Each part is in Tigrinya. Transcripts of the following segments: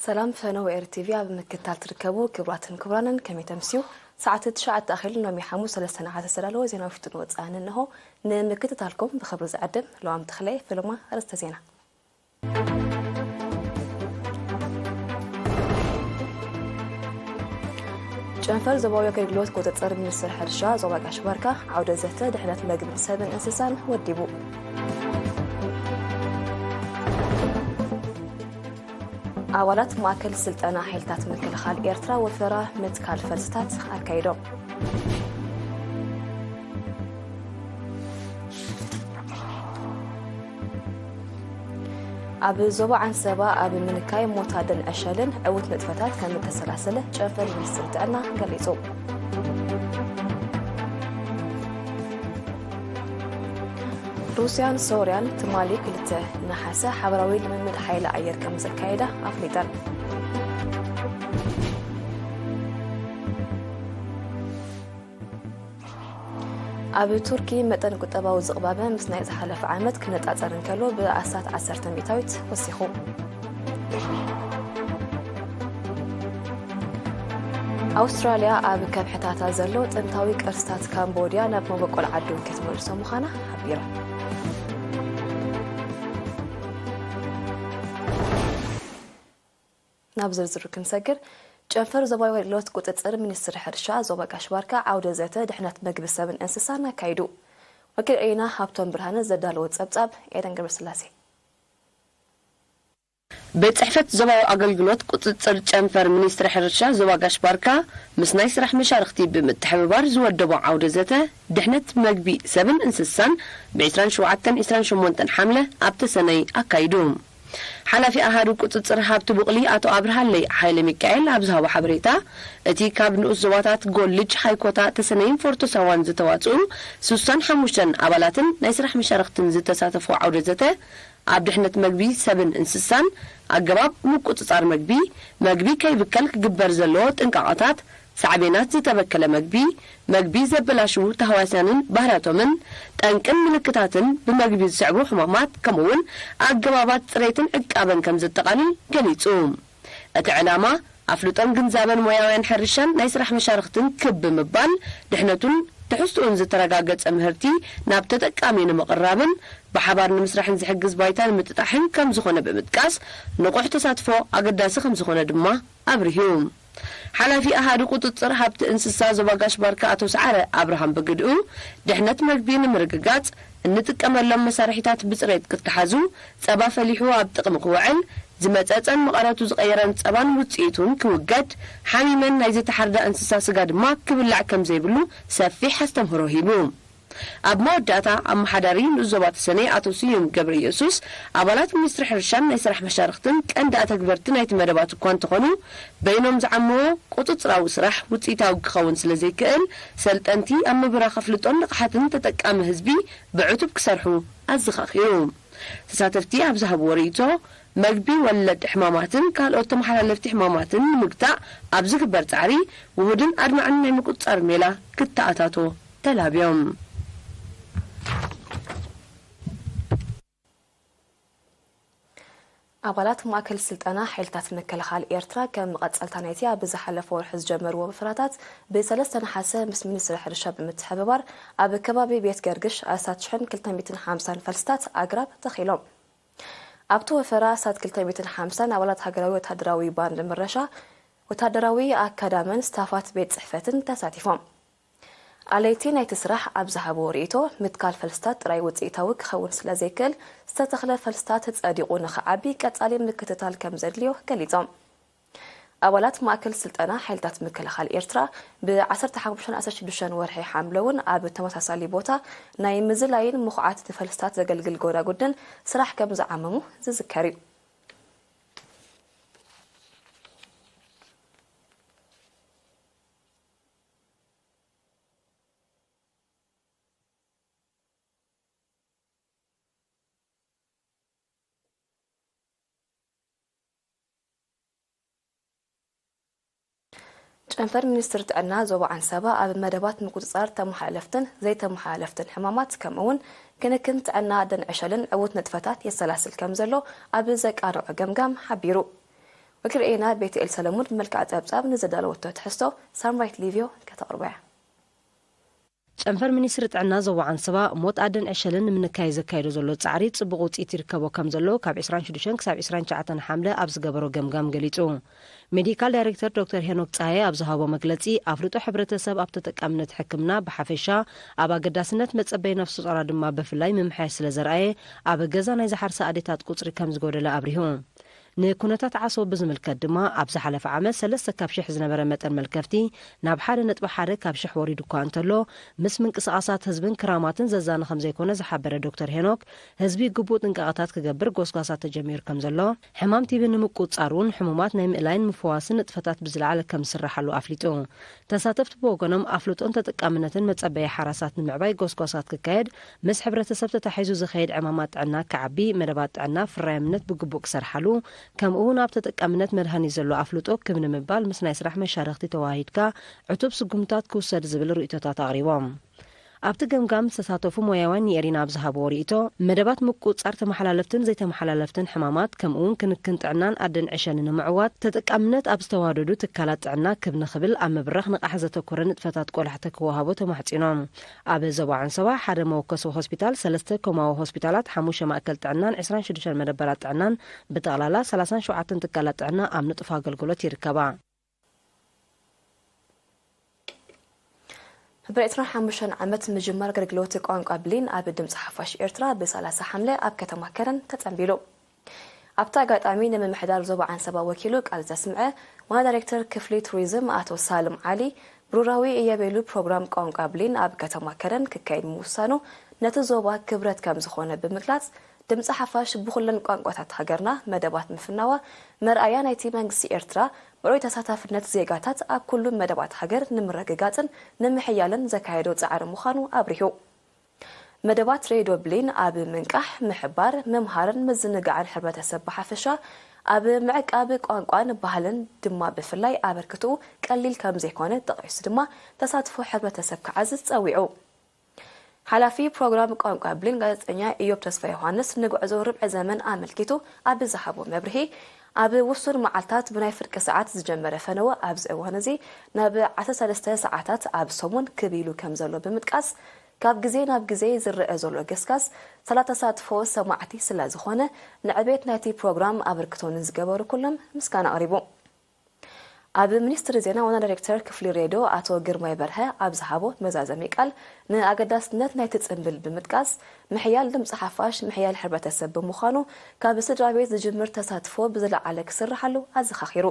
ሰላም ፈነወ ኤር ቲቪ ኣብ ምክትታል ትርከቡ ክቡራትን ክቡራንን፣ ከመይ ተምስዩ? ሰዓት ትሽዓተ ኣኺሉ ሎሚ ሓሙስ ሰለስተ ነሓሰ ዝተዳለወ ዜናዊ ፍጥን ወፃእን እንሆ። ንምክትታልኩም ብኽብሪ ዝዕድም ለዋም ተኽለ። ፈለማ ኣርእስተ ዜና። ጨንፈር ዞባዊ ኣገልግሎት ቁፅፅር ሚኒስትር ሕርሻ ዞባ ጋሽ ባርካ ዓውደ ዘተ ድሕነት መግብን ሰብን እንስሳን ወዲቡ። ኣባላት ማእከል ስልጠና ሓይልታት ምክልኻል ኤርትራ ወፈራ ምትካል ፈልስታት ኣካይዶም። ኣብ ዞባ ዓንሰባ ኣብ ምንካይ ሞት ኣደን ዕሸልን ዕዉት ንጥፈታት ከም እተሰላሰለ ጨንፈር ሚኒስትሪ ጥዕና ገሊጹ። ሩስያን ሶርያን ትማሊ ክልተ ነሓሰ ሓበራዊ ልምምድ ሓይሊ ኣየር ከም ዘካየዳ ኣፍሊጠን። ኣብ ቱርኪ መጠን ቁጠባዊ ዝቕባበ ምስ ናይ ዝሓለፈ ዓመት ክነጻጸር እንከሎ ብኣስታት ዓሰርተ ሚእታዊት ወሲኹ። ኣውስትራልያ ኣብ ከብሕታታ ዘሎ ጥንታዊ ቅርስታት ካምቦድያ ናብ መበቆል ዓዱ ክትመልሶ ምዃና ሓቢራ። ናብ ዝርዝሩ ክንሰግር፣ ጨንፈር ዞባዊ ኣገልግሎት ቁጽጽር ሚኒስትሪ ሕርሻ ዞባ ጋሽ ባርካ ዓውደ ዘተ ድሕነት መግቢ ሰብን እንስሳን ኣካይዱ። ወኪል ኤና ሃብቶም ብርሃነ ዘዳለዎ ጸብጻብ ኤደን ገብረስላሴ። ቤት ጽሕፈት ዞባዊ ኣገልግሎት ቁጽጽር ጨንፈር ሚኒስትሪ ሕርሻ ዞባ ጋሽ ባርካ ምስ ናይ ስራሕ መሻርኽቲ ብምትሕብባር ዝወደቦ ዓውደ ዘተ ድሕነት መግቢ ሰብን እንስሳን ብ ዕስራን ሸውዓተን ዕስራን ሸሞንተን ሓምለ ኣብ ተሰነይ ኣካይዱ። ሓላፊ ኣሃዱ ቁጽጽር ሃብቲ ቡቕሊ ኣቶ ኣብርሃለይ ሓይለ ሚካኤል ኣብ ዝሃቦ ሓበሬታ፣ እቲ ካብ ንኡስ ዞባታት ጎልጅ፣ ሃይኮታ፣ ተሰነይን ፎርቶ ሳዋን ዝተዋጽኡ ስሳን ሓሙሽተን ኣባላትን ናይ ስራሕ መሻርኽትን ዝተሳተፎ ዓውደ ዘተ፣ ኣብ ድሕነት መግቢ ሰብን እንስሳን፣ ኣገባብ ምቁጽጻር መግቢ፣ መግቢ ከይብከል ክግበር ዘለዎ ጥንቃቐታት፣ ሳዕቤናት ዝተበከለ መግቢ፣ መግቢ ዘበላሽዉ ተህዋስያንን ባህርያቶምን፣ ጠንቅን ምልክታትን፣ ብመግቢ ዝስዕቡ ሕማማት፣ ከምኡ'ውን ኣገባባት ጽሬትን ዕቃበን ከም ዘጠቓልል ገሊጹ። እቲ ዕላማ፣ ኣፍልጦን ግንዛበን ሞያውያን ሕርሻን ናይ ስራሕ መሻርኽትን ክብ ብምባል፣ ድሕነቱን ትሕዝትኡን ዝተረጋገጸ ምህርቲ ናብ ተጠቃሚ ንምቕራብን ብሓባር ንምስራሕን ዝሕግዝ ባይታ ንምጥጣሕን ከም ዝኾነ ብምጥቃስ፣ ንቑሕ ተሳትፎ ኣገዳሲ ከም ዝኾነ ድማ ኣብሪሁ። ሓላፊ ኣሃዱ ቁጽጽር ሃብቲ እንስሳ ዞባ ጋሽ ባርካ ኣቶ ሰዓረ ኣብርሃም ብግድኡ፣ ድሕነት መግቢ ንምርግጋጽ እንጥቀመሎም መሳርሒታት ብጽሬት ክተሓዙ፣ ጸባ ፈሊሑ ኣብ ጥቕሚ ክውዕል፣ ዝመጸጸን መቐረቱ ዝቐየረን ጸባን ውጽኢቱን ክውገድ፣ ሓሚመን ናይ ዘይተሓርዳ እንስሳ ስጋ ድማ ክብላዕ ከም ዘይብሉ ሰፊሕ ኣስተምህሮ ሂቡ። ኣብ መወዳእታ፣ ኣመሓዳሪ ንኡስ ዞባ ተሰነይ ኣቶ ስዩም ገብረየሱስ፣ ኣባላት ሚኒስትሪ ሕርሻን ናይ ስራሕ መሻርኽትን ቀንዲ ኣተግበርቲ ናይቲ መደባት እኳ እንተኾኑ፣ በይኖም ዝዓመዎ ቁጽጽራዊ ስራሕ ውጽኢታዊ ክኸውን ስለ ዘይክእል፣ ሰልጠንቲ ኣብ ምብራኽ ኣፍልጦን ንቕሓትን ተጠቃሚ ህዝቢ ብዕቱብ ክሰርሑ ኣዘኻኺሩ። ተሳተፍቲ ኣብ ዝሃብዎ ርእይቶ፣ መግቢ ወለድ ሕማማትን ካልኦት ተመሓላለፍቲ ሕማማትን ንምግታእ ኣብ ዝግበር ጻዕሪ፣ ውሁድን ኣድማዕን ናይ ምቁጽጻር ሜላ ክተኣታቶ ተላብዮም። ኣባላት ማእከል ስልጠና ሓይልታት ምክልኻል ኤርትራ፣ ከም መቐጸልታ ናይቲ ኣብ ዝሓለፈ ወርሒ ዝጀመርዎ ወፈራታት፣ ብሰለስተ ነሓሰ ምስ ሚኒስትሪ ሕርሻ ብምትሕብባር፣ ኣብ ከባቢ ቤት ገርግሽ ኣስታት ሽሕን ክልተ ሚእትን ሓምሳን ፈልስታት ኣግራብ ተኺሎም። ኣብቲ ወፈራ ኣስታት ክልተ ሚእትን ሓምሳን ኣባላት ሃገራዊ ወተሃደራዊ ባንድ ምረሻ፣ ወተሃደራዊ ኣካዳምን ስታፋት ቤት ጽሕፈትን ተሳቲፎም። ኣለይቲ ናይቲ ስራሕ ኣብ ዝሃብዎ ርእይቶ፣ ምትካል ፈልስታት ጥራይ ውጽኢታዊ ክኸውን ስለ ዘይክእል፣ ዝተተኽለ ፈልስታት ጸዲቑ ንኽዓቢ ቀጻሊ ምክትታል ከም ዘድልዮ ገሊጾም። ኣባላት ማእከል ስልጠና ሓይልታት ምክልኻል ኤርትራ፣ ብ ዓሰርተ ሓሙሽተን ዓሰርተ ሽዱሽተን ወርሒ ሓምለ እውን ኣብ ተመሳሳሊ ቦታ ናይ ምዝላይን ምኹዓት ንፈልስታት ዘገልግል ጎዳጉድን ስራሕ ከም ዝዓመሙ ዝዝከር እዩ። ጨንፈር ሚኒስትሪ ጥዕና ዞባ ዓንሰባ ኣብ መደባት ምቁጽጻር ተመሓላለፍትን ዘይተመሓላለፍትን ሕማማት፣ ከምኡ'ውን ክንክን ጥዕና ኣደን ዕሸልን ዕዉት ንጥፈታት የሰላስል ከም ዘሎ ኣብ ዘቃንዖ ገምጋም ሓቢሩ። ወኪል ርኤና ቤትኤል ሰለሙን ብመልክዕ ጸብጻብ ንዘዳለወቶ ትሕዝቶ ሳምራይት ሊቪዮ ከተቕርቦ እያ። ጨንፈር ሚኒስትሪ ጥዕና ዞባ ዓንሰባ ሞት ኣደን ዕሸልን ንምንካይ ዘካየዶ ዘሎ ጻዕሪ ጽቡቕ ውጽኢት ይርከቦ ከም ዘሎ ካብ ዕስራን ሽዱሽተን ክሳብ ዕስራን ትሽዓተን ሓምለ ኣብ ዝገበሮ ገምጋም ገሊጹ። ሜዲካል ዳይሬክተር ዶክተር ሄኖክ ጸሃየ ኣብ ዝሃቦ መግለጺ፣ ኣፍልጦ ሕብረተሰብ ኣብ ተጠቃምነት ሕክምና ብሓፈሻ፣ ኣብ ኣገዳስነት መጸበይ ነፍሰ ጾራ ድማ ብፍላይ ምምሕያሽ ስለ ዘርኣየ፣ ኣብ ገዛ ናይ ዝሓርሳ ኣዴታት ቁጽሪ ከም ዝጎደለ ኣብሪሁ። ንኩነታት ዓሶ ብዝምልከት ድማ፣ ኣብ ዝሓለፈ ዓመት ሰለስተ ካብ ሽሕ ዝነበረ መጠን መልከፍቲ ናብ ሓደ ነጥቢ ሓደ ካብ ሽሕ ወሪዱ እኳ እንተሎ፣ ምስ ምንቅስቓሳት ህዝብን ክራማትን ዘዛኒ ከም ዘይኮነ ዝሓበረ ዶክተር ሄኖክ፣ ህዝቢ ግቡእ ጥንቃቐታት ክገብር ጎስጓሳት ተጀሚሩ ከም ዘሎ፣ ሕማም ቲቢ ንምቁጽጻር እውን ሕሙማት ናይ ምእላይን ምፍዋስን ንጥፈታት ብዝለዓለ ከም ዝስራሓሉ ኣፍሊጡ። ተሳተፍቲ ብወገኖም፣ ኣፍልጦን ተጠቃምነትን መጸበዪ ሓራሳት ንምዕባይ ጎስጓሳት ክካየድ፣ ምስ ሕብረተሰብ ተታሒዙ ዝኸይድ ዕማማት ጥዕና ክዓቢ፣ መደባት ጥዕና ፍራይምነት ብግቡእ ክሰርሓሉ፣ ከምኡ እውን ኣብ ተጠቃምነት መድሃኒት ዘሎ ኣፍልጦ ክብ ንምባል ምስ ናይ ስራሕ መሻርኽቲ ተወሃሂድካ ዕቱብ ስጉምታት ክውሰድ ዝብል ርእይቶታት ኣቕሪቦም። ኣብቲ ገምጋም ዝተሳተፉ ሞያውያን ንኤሪና ኣብ ዝሃብዎ ርእይቶ፣ መደባት ምቁጽጻር ተመሓላለፍትን ዘይተመሓላለፍትን ሕማማት፣ ከምኡ እውን ክንክን ጥዕናን ኣደን ዕሸልን ንምዕዋት ተጠቃምነት ኣብ ዝተዋደዱ ትካላት ጥዕና ክብ ንኽብል ኣብ ምብራኽ ንቕሓት ዘተኮረ ንጥፈታት ቆላሕታ ክወሃቦ ተማሕጺኖም። ኣብ ዞባ ዓንሰባ ሓደ መወከሲ ሆስፒታል፣ ሰለስተ ኮማዊ ሆስፒታላት፣ ሓሙሽተ ማእከል ጥዕናን ዕስራን ሽዱሽተን መደበራት ጥዕናን ብጠቕላላ ሰላሳን ሸውዓተን ትካላት ጥዕና ኣብ ንጡፍ ኣገልግሎት ይርከባ። መበል ዕስራን ሓሙሽተን ዓመት ምጅማር ኣገልግሎት ቋንቋ ብሌን ኣብ ድምፂ ሓፋሽ ኤርትራ ብሰላሳ ሓምለ ኣብ ከተማ ከረን ተጸንቢሉ። ኣብቲ ኣጋጣሚ ንምምሕዳር ዞባ ዓንሰባ ወኪሉ ቃል ዘስምዐ ዋና ዳይሬክተር ክፍሊ ቱሪዝም ኣቶ ሳልም ዓሊ፣ ብሩራዊ እየቤሉ ፕሮግራም ቋንቋ ብሌን ኣብ ከተማ ከረን ክካየድ ምውሳኑ ነቲ ዞባ ክብረት ከም ዝኾነ ብምግላጽ፣ ድምፂ ሓፋሽ ብኹለን ቋንቋታት ሃገርና መደባት ምፍናዋ መርኣያ ናይቲ መንግስቲ ኤርትራ ብርኡይ ተሳታፍነት ዜጋታት ኣብ ኩሉ መደባት ሃገር ንምርግጋጽን ንምሕያልን ዘካየዶ ጻዕሪ ምዃኑ ኣብሪሁ። መደባት ሬድዮ ብሌን ኣብ ምንቃሕ፣ ምሕባር፣ ምምሃርን ምዝንጋዕን ሕብረተሰብ ብሓፈሻ፣ ኣብ ምዕቃብ ቋንቋን ባህልን ድማ ብፍላይ ኣበርክትኡ ቀሊል ከም ዘይኮነ ጠቒሱ ድማ ተሳትፎ ሕብረተሰብ ክዓዝዝ ጸዊዑ። ሓላፊ ፕሮግራም ቋንቋ ብሌን ጋዜጠኛ ኢዮብ ተስፋ ዮሃንስ ንጉዕዞ ርብዒ ዘመን ኣመልኪቱ ኣብ ዝሃቦ መብርሂ፣ ኣብ ውሱን መዓልታት ብናይ ፍርቂ ሰዓት ዝጀመረ ፈነወ ኣብዚ እዋን እዚ ናብ ዓሰርተ ሰለስተ ሰዓታት ኣብ ሰሙን ክብ ኢሉ ከም ዘሎ ብምጥቃስ፣ ካብ ግዜ ናብ ግዜ ዝረአ ዘሎ ገስጋስ ሳላ ተሳትፎ ሰማዕቲ ስለ ዝኾነ፣ ንዕቤት ናይቲ ፕሮግራም ኣበርክቶ ንዝገበሩ ኩሎም ምስጋና ኣቕሪቡ። ኣብ ሚኒስትሪ ዜና ዋና ዳይሬክተር ክፍሊ ሬድዮ ኣቶ ግርማይ በርሀ ኣብ ዝሃቦ መዛዘሚ ቃል፣ ንኣገዳስነት ናይቲ ጽምብል ብምጥቃስ፣ ምሕያል ድምጺ ሓፋሽ ምሕያል ሕብረተሰብ ብምዃኑ፣ ካብ ስድራ ቤት ዝጅምር ተሳትፎ ብዝለዓለ ክስርሓሉ ኣዘኻኺሩ።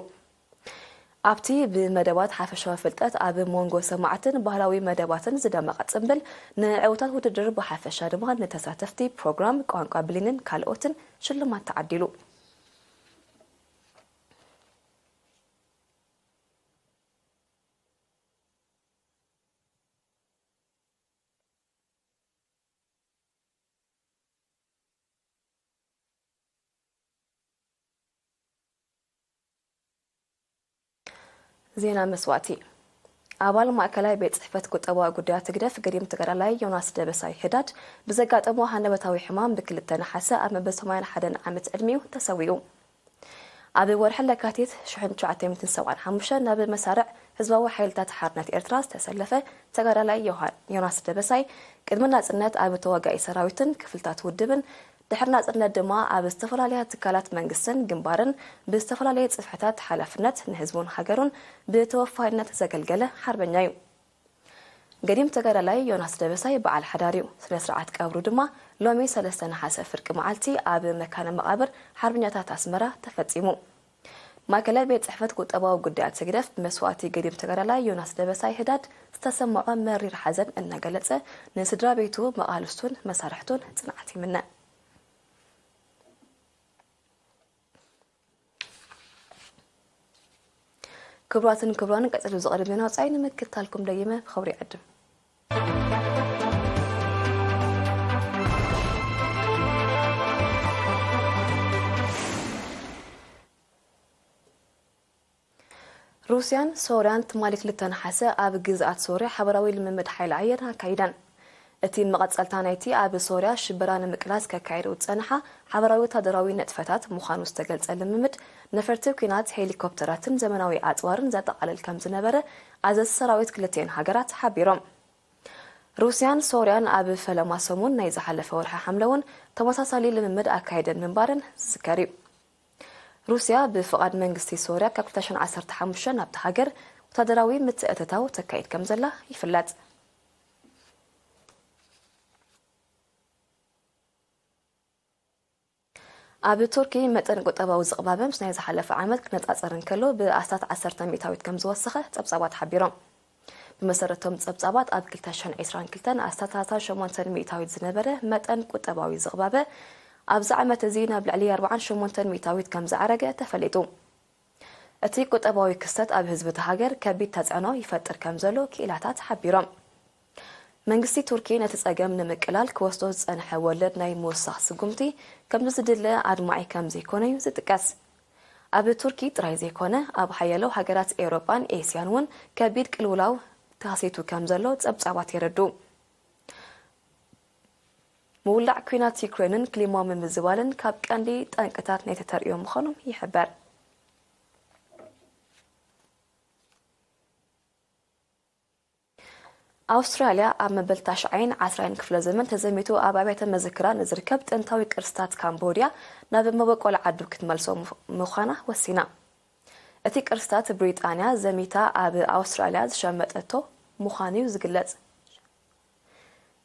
ኣብቲ ብመደባት ሓፈሻዊ ፍልጠት ኣብ መንጎ ሰማዕትን ባህላዊ መደባትን ዝደመቐ ጽምብል፣ ንዕውታት ውድድር ብሓፈሻ ድማ ንተሳተፍቲ ፕሮግራም ቋንቋ ብሌንን ካልኦትን ሽልማት ተዓዲሉ። ዜና መስዋእቲ። ኣባል ማእከላይ ቤት ጽሕፈት ቁጠባዊ ጉዳያት ህግደፍ ገዲም ተጋዳላይ ዮናስ ደበሳይ ህዳድ ብዘጋጠሞ ሃንደበታዊ ሕማም ብክልተ ነሓሰ ኣብ መበል ሰማንያን ሓደን ዓመት ዕድሚኡ ተሰዊኡ። ኣብ ወርሒ ለካቲት ሽሕን ትሽዓተ ሚእትን ሰብዓን ሓሙሽተን ናብ መሳርዕ ህዝባዊ ሓይልታት ሓርነት ኤርትራ ዝተሰለፈ ተጋዳላይ ዮሃ-፣ ዮናስ ደበሳይ፣ ቅድሚ ናጽነት ኣብ ተዋጋኢ ሰራዊትን ክፍልታት ውድብን፣ ድሕሪ ናጽነት ድማ ኣብ ዝተፈላለያ ትካላት መንግስትን ግንባርን ብዝተፈላለየ ጽፍሕታት ሓላፍነት ንህዝቡን ሃገሩን ብተወፋይነት ዘገልገለ ሓርበኛ እዩ። ገዲም ተጋዳላይ ዮናስ ደበሳይ በዓል ሓዳር እዩ። ስነ ስርዓት ቀብሩ ድማ ሎሚ ሰለስተ ነሓሰ ፍርቂ መዓልቲ ኣብ መካነ መቓብር ሓርበኛታት ኣስመራ ተፈጺሙ። ማእከላይ ቤት ጽሕፈት ቁጠባዊ ጉዳያት ህግደፍ ብመስዋእቲ ገዲም ተጋዳላይ ዮናስ ደበሳይ ህዳድ ዝተሰምዖ መሪር ሓዘን እናገለጸ፣ ንስድራ ቤቱ፣ መቓልስቱን መሳርሕቱን ጽንዓት ይምነ። ክቡራትን ክቡራን፣ ቀጺሉ ዝቐርብ ዜና ወጻኢ ንምክትታልኩም ደጊመ ብኽብሪ ይዕድም። ሩስያን ሶርያን ትማሊ ክልተ ነሓሰ ኣብ ግዝኣት ሶርያ ሓበራዊ ልምምድ ሓይሊ ኣየር ኣካይደን። እቲ መቐጸልታ ናይቲ ኣብ ሶርያ ሽበራ ንምቅላስ ከካየዶ ዝጸንሓ ሓበራዊ ወታደራዊ ንጥፈታት ምዃኑ ዝተገልጸ ልምምድ፣ ነፈርቲ ኲናት፣ ሄሊኮፕተራትን ዘመናዊ ኣጽዋርን ዘጠቓልል ከም ዝነበረ ኣዘዝቲ ሰራዊት ክልቲኤን ሃገራት ሓቢሮም። ሩስያን ሶርያን ኣብ ፈለማ ሰሙን ናይ ዝሓለፈ ወርሒ ሓምለ እውን ተመሳሳሊ ልምምድ ኣካይደን ምንባረን ዝዝከር እዩ። ሩስያ ብፍቓድ መንግስቲ ሶርያ ካብ ክልተ ሽሕን ዓሰርተ ሓሙሽተን ናብታ ሃገር ወታደራዊ ምትእትታው ተካይድ ከም ዘላ ይፍለጥ። ኣብ ቱርኪ መጠን ቁጠባዊ ዝቕባበ ምስ ናይ ዝሓለፈ ዓመት ክነጻጸር እንከሎ ብኣስታት ዓሰርተ ሚእታዊት ከም ዝወሰኸ ጸብጻባት ሓቢሮም። ብመሰረቶም ጸብጻባት ኣብ ክልተ ሽሕን ዕስራን ክልተን ኣስታት ሰላሳ ሸሞንተ ሚእታዊት ዝነበረ መጠን ቁጠባዊ ዝቕባበ ኣብዚ ዓመት እዚ ናብ ልዕሊ ኣርባዓን ሸሞንተ ሚእታዊት ከም ዝዓረገ ተፈሊጡ። እቲ ቁጠባዊ ክስተት ኣብ ህዝቢ እታ ሃገር ከቢድ ተጽዕኖ ይፈጥር ከም ዘሎ ክኢላታት ሓቢሮም። መንግስቲ ቱርኪ ነቲ ጸገም ንምቅላል ክወስዶ ዝጸንሐ ወለድ ናይ ምውሳኽ ስጉምቲ ከምቲ ዝድለ ኣድማዒ ከም ዘይኮነ እዩ ዝጥቀስ። ኣብ ቱርኪ ጥራይ ዘይኮነ፣ ኣብ ሓያሎ ሃገራት ኤውሮጳን ኤስያን እውን ከቢድ ቅልውላው ተኸሲቱ ከም ዘሎ ጸብጻባት የረድኡ። ምውላዕ ኲናት ዩክሬንን ክሊማዊ ምምዝባልን ካብ ቀንዲ ጠንቅታት ናይቲ ተርእዮ ምዃኖም ይሕበር። ኣውስትራልያ ኣብ መበል ታሽዓይን ዓስራይን ክፍለ ዘመን ተዘሚቱ ኣብ ኣብያተ መዘክራ ንዝርከብ ጥንታዊ ቅርስታት ካምቦድያ ናብ መበቆል ዓዱ ክትመልሶ ምዃ-፣ ምዃና ወሲና። እቲ ቅርስታት ብሪጣንያ ዘሚታ ኣብ ኣውስትራልያ ዝሸመጠቶ ምዃኑ እዩ ዝግለጽ።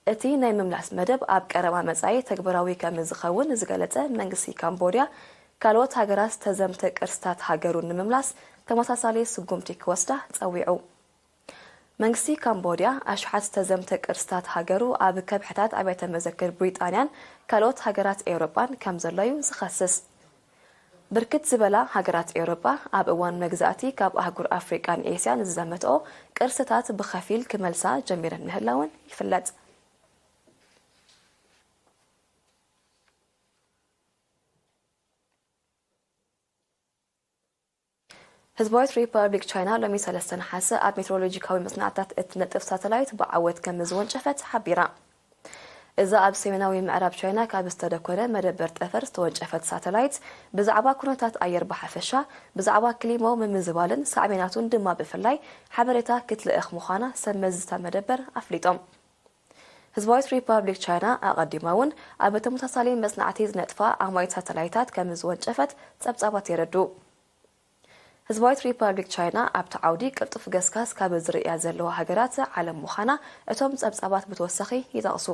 እቲ ናይ ምምላስ መደብ ኣብ ቀረባ መጻኢ ተግባራዊ ከም ዝኸውን ዝገለጸ መንግስቲ ካምቦድያ፣ ካልኦት ሃገራት ዝተዘምተ ቅርስታት ሃገሩ ንምምላስ ተመሳሳሊ ስጉምቲ ክወስዳ ጸዊዑ። መንግስቲ ካምቦድያ ኣሽሓት ዝተዘምተ ቅርስታት ሃገሩ ኣብ ከብሕታት ኣብያተ መዘክር ብሪጣንያን ካልኦት ሃገራት ኤውሮጳን ከም ዘሎ እዩ ዝኸስስ። ብርክት ዝበላ ሃገራት ኤውሮጳ ኣብ እዋን መግዛእቲ ካብ ኣህጉር ኣፍሪቃን ኤስያን ዝዘመትኦ ቅርስታት ብኸፊል ክመልሳ ጀሚረን ምህላወን ይፍለጥ። ህዝባዊት ሪፓብሊክ ቻይና ሎሚ ሰለስተ ነሓሰ ኣብ ሜትሮሎጂካዊ መጽናዕትታት እትነጥፍ ሳተላይት ብዓወት ከም ዝወንጨፈት ሓቢራ። እዛ ኣብ ሰሜናዊ ምዕራብ ቻይና ካብ ዝተደኮነ መደበር ጠፈር ዝተወንጨፈት ሳተላይት፣ ብዛዕባ ኩነታት ኣየር ብሓፈሻ፣ ብዛዕባ ክሊማዊ ምምዝባልን ሳዕቤናቱን ድማ ብፍላይ ሓበሬታ ክትልእኽ ምዃና ሰብ መዚ እታ መደበር ኣፍሊጦም። ህዝባዊት ሪፓብሊክ ቻይና ኣቐዲማ እውን ኣብ ተመሳሳሊ መጽናዕቲ ዝነጥፋ ኣማኢት ሳተላይታት ከም ዝወንጨፈት ጸብጻባት የረድኡ። ህዝባዊት ሪፓብሊክ ቻይና ኣብቲ ዓውዲ ቅልጡፍ ገስጋስ ካብ ዝርእያ ዘለዋ ሃገራት ዓለም ምዃና እቶም ጸብጻባት ብተወሳኺ ይጠቕሱ።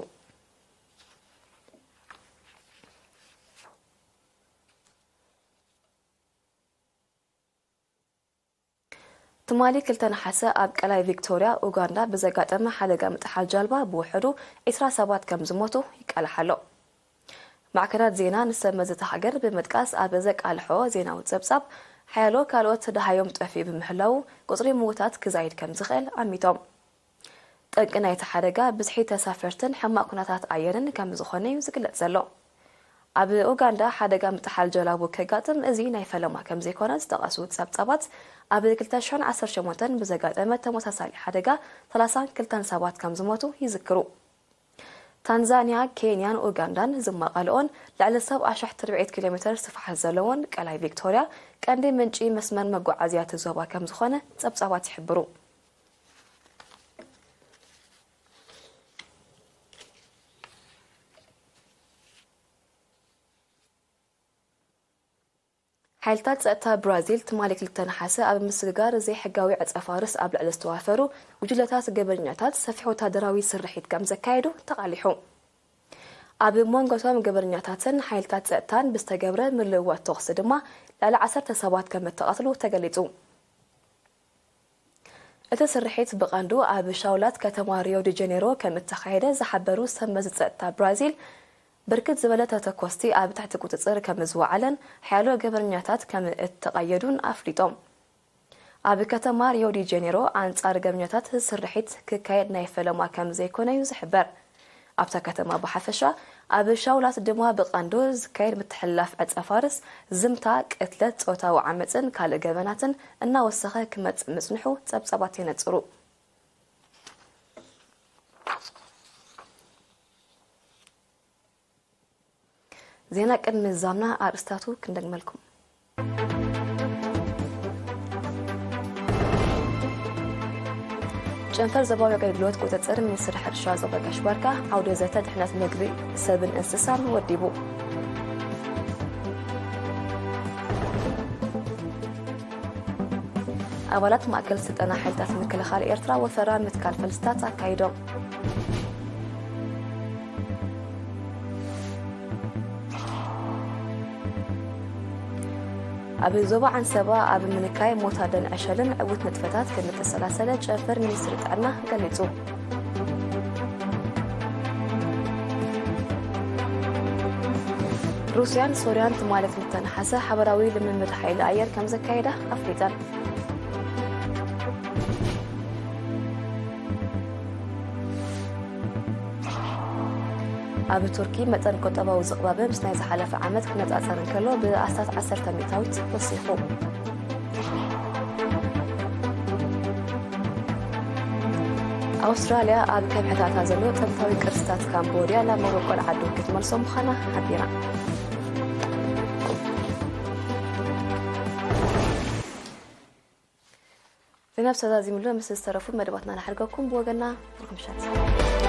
ትማሊ ክልተ ነሓሰ ኣብ ቀላይ ቪክቶርያ ኡጋንዳ ብዘጋጠመ ሓደጋ ምጥሓል ጃልባ ብውሕዱ ዒስራ ሰባት ከም ዝሞቱ ይቃላሕ ኣሎ። ማዕከናት ዜና ንሰብ መዚ እታ ሃገር ብምጥቃስ ኣብ ዘቃልሖ ዜናዊ ጸብጻብ፣ ሓያሎ ካልኦት ደሃዮም ጠፊኡ ብምህላዉ ቁጽሪ ምዉታት ክዛይድ ከም ዝኽእል ኣሚቶም። ጠንቂ ናይቲ ሓደጋ ብዝሒ ተሳፈርትን ሕማቕ ኩነታት ኣየርን ከም ዝኾነ እዩ ዝግለጽ ዘሎ። ኣብ ኡጋንዳ ሓደጋ ምጥሓል ጀላቡ ከጋጥም እዚ ናይ ፈለማ ከም ዘይኮነ ዝጠቐሱ ጸብጻባት፣ ኣብ ክልተ ሽሕን ዓሰርተ ሸሞንተን ብዘጋጠመ ተመሳሳሊ ሓደጋ ሰላሳን ክልተን ሰባት ከም ዝሞቱ ይዝክሩ። ታንዛንያ፣ ኬንያን ኡጋንዳን ዝማቐልኦን ልዕሊ ሰብዓ ኣሽሕት ርብዒት ኪሎ ሜተር ስፍሓት ዘለዎን ቀላይ ቪክቶርያ ቀንዲ ምንጪ መስመር መጓዓዝያ እቲ ዞባ ከም ዝኾነ ጸብጻባት ይሕብሩ። ሓይልታት ጸጥታ ብራዚል ትማሊ ክልተ ነሓሰ ኣብ ምስግጋር ዘይሕጋዊ ዕጸ ፋርስ ኣብ ልዕሊ ዝተዋፈሩ ጉጅለታት ገበነኛታት ሰፊሕ ወታደራዊ ስርሒት ከም ዘካየዱ ተቓሊሑ። ኣብ መንጎ እቶም ገበነኛታትን ሓይልታት ጸጥታን ብዝተገብረ ምልውዋጥ ተኹሲ ድማ ልዕሊ ዓሰርተ ሰባት ከም እተቐትሉ ተገሊጹ። እቲ ስርሒት ብቐንዱ ኣብ ሻውላት ከተማ ሪዮ ዲ ጀኔሮ ከም እተኻየደ ዝሓበሩ ሰብ መዚ ጸጥታ ብራዚል፣ ብርክት ዝበለ ተተኮስቲ ኣብ ትሕቲ ቁጽጽር ከም ዝወዓለን ሓያሎ ገበነኛታት ከም እተቐየዱን ኣፍሊጦም። ኣብ ከተማ ሪዮ ዲ ጀኔሮ ኣንጻር ገበነኛታት ስርሒት ክካየድ ናይ ፈለማ ከም ዘይኮነ እዩ ዝሕበር። ኣብታ ከተማ ብሓፈሻ፣ ኣብ ሻውላት ድማ ብቐንዱ ዝካየድ ምትሕልላፍ ዕጸ ፋርስ፣ ዝምታ፣ ቅትለት፣ ጾታዊ ዓመጽን ካልእ ገበናትን እናወሰኸ ክመጽእ ምጽንሑ ጸብጻባት የነጽሩ። ዜና ቅድሚ ምዝዛምና ኣርእስታቱ ክንደግመልኩም። ጨንፈር ዞባዊ ኣገልግሎት ቁጽጽር ሚኒስትሪ ሕርሻ ዞባ ጋሽ ባርካ ዓውደ ዘተ ድሕነት ምግቢ ሰብን እንስሳን ወዲቡ። ኣባላት ማእከል ስልጠና ሓይልታት ምክልኻል ኤርትራ ወፈራ ምትካል ፈልስታት ኣካይዶም። ኣብ ዞባ ዓንሰባ ኣብ ምንካይ ሞት ኣደን ዕሸልን ዕዉት ንጥፈታት ከም እተሰላሰለ ጨንፈር ሚኒስትሪ ጥዕና ገሊጹ። ሩስያን ሶርያን ትማሊ ክልተ ነሓሰ ሓበራዊ ልምምድ ሓይሊ ኣየር ከም ዘካየዳ ኣፍሊጠን። ኣብ ቱርኪ መጠን ቁጠባዊ ዝቕባበ ምስ ናይ ዝሓለፈ ዓመት ክነጻጸር እንከሎ ብኣስታት ዓሰርተ ሚእታዊት ወሲኹ። ኣውስትራልያ ኣብ ከብሕታታ ዘሎ ጥንታዊ ቅርስታት ካምቦድያ ናብ መበቆል ዓዱ ክትመልሶ ምዃና ሓቢራ። ዜና ብሰብ ዛዚምሉ ምስ ዝተረፉ መደባትና ንሓድገኩም። ብወገና ርኩምሻት